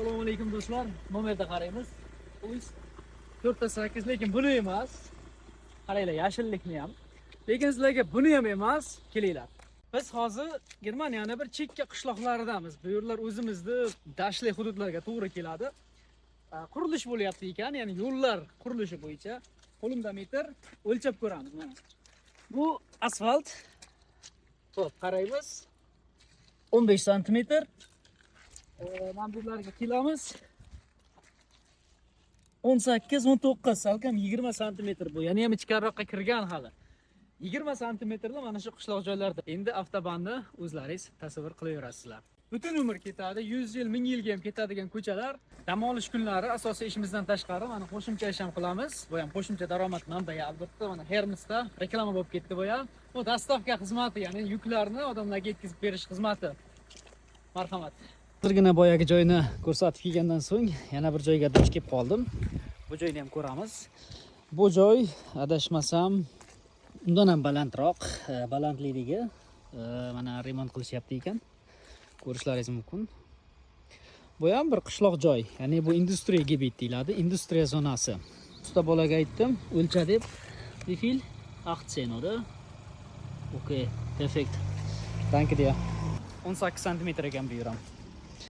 Assalomu alaykum, do'stlar. Nomerda qaraymiz. O'z 4.8, lekin buni emas. Qaranglar, yashillikni ham. Lekin sizlarga buni ham emas. Kelinglar. Biz hozir Germaniyani bir chekka qishloqlaridamiz. Bu yerlar o'zimizni dashtli hududlarga to'g'ri keladi. Qurilish bo'lyapti ekan, ya'ni yo'llar qurilishi bo'yicha qo'limda metr, o'lchab ko'ramiz mana. Bu asfalt. Xo'p, qaraymiz. 15 santimetr. Mana bularga kelamiz. 18, 19, salkam 20 santimetr bu. Ya'ni ham ichkariroqqa kirgan hali. 20 santimetrli mana shu qishloq joylarda. Endi avtobanni o'zlaringiz tasavvur qilaverasizlar. Butun umr ketadi, 100 yil, 1000 yilga ham ketadigan ko'chalar. Dam olish kunlari asosiy ishimizdan tashqari mana qo'shimcha ish ham qilamiz. Bu ham qo'shimcha daromad manbai albatta. Mana Hermesda reklama bo'lib ketdi bu ham. Bu доставка xizmati, ya'ni yuklarni odamlarga yetkazib berish xizmati. Marhamat. Hozirgina boyagi joyni ko'rsatib kelgandan so'ng yana bir joyga duch kelib qoldim. Bu joyni ham ko'ramiz. Bu joy, adashmasam, undan ham balandroq, balandlikligi mana remont qilishyapti ekan. Ko'rishlaringiz mumkin. Bu ham bir qishloq joy, ya'ni bu Industriegebiet deyiladi, industriya zonasi. Usta bolaga aytdim, o'lcha deb. Wie viel? 18, oder? Okay, perfekt. Danke dir. 18 santimetr ekan bu yer ham.